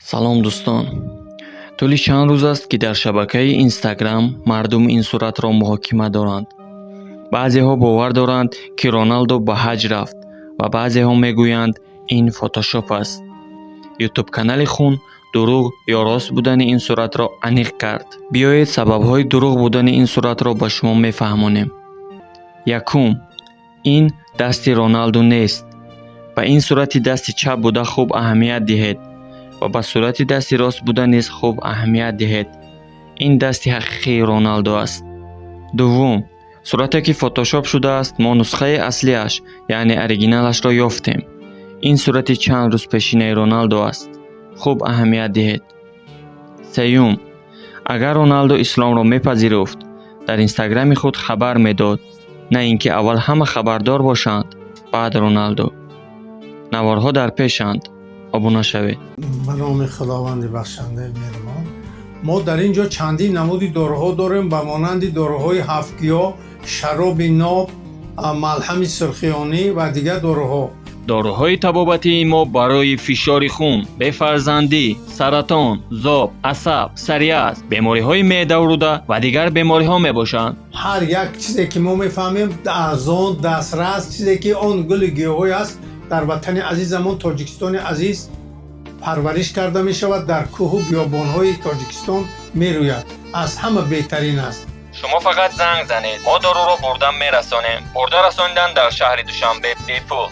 Салом, дӯстон. Тӯли чанд рӯз аст, ки дар шабакаи Инстаграм мардум ин суратро муҳокима доранд. Баъзеҳо бовар доранд, ки Роналдо ба ҳаҷ рафт, ва баъзеҳо мегӯянд, ин фотошоп аст. Ютуб-канали Хун дурӯғ ё рост будани ин суратро аниқ кард. Биёед, сабабҳои дурӯғ будани ин суратро ба шумо мефаҳмонем. Якум: ин дасти Роналду нест. Ба ин сурати дасти чап буда хуб аҳамият диҳед ва ба сурати дасти рост буда низ хуб аҳамият диҳед. Ин дасти ҳақиқии Роналдо аст. Дуввум: сурате, ки фотошоп шудааст, мо нусхаи аслиаш, яъне оригиналашро ёфтем. Ин сурати чанд рӯз пешинаи Роналдо аст. Хуб аҳамият диҳед. Сеюм: агар Роналдо исломро мепазируфт, дар Инстаграми худ хабар медод, на ин ки аввал ҳама хабардор бошанд, баъд Роналдо. Наворҳо дар пешанд. Обуна шавед. Ба номи Худованди бахшандаи меҳрубон. Мо дар ин ҷо чандин намуди доруҳо дорем, ба монанди доруҳои ҳафтгиёҳ, шароби ноб, малҳами сурхиёнӣ ва дигар доруҳо. Доруҳои табобатии мо барои фишори хун, бефарзандӣ, саратон, зоб, асаб, псориаз, бемориҳои меъдаву рӯда ва дигар бемориҳо мебошанд. Ҳар як чизе, ки мо мефаҳмем, арзон, дастрас, чизе, ки он гули гиёҳҳое аст, дар ватани азизамон, Тоҷикистони азиз, парвариш карда мешавад, дар кӯҳу биёбонҳои Тоҷикистон мерӯяд, аз ҳама беҳтарин аст. Шумо фақат занг занед, мо доруро бурда мерасонем. Бурда расонидан дар шаҳри Душанбе бепул.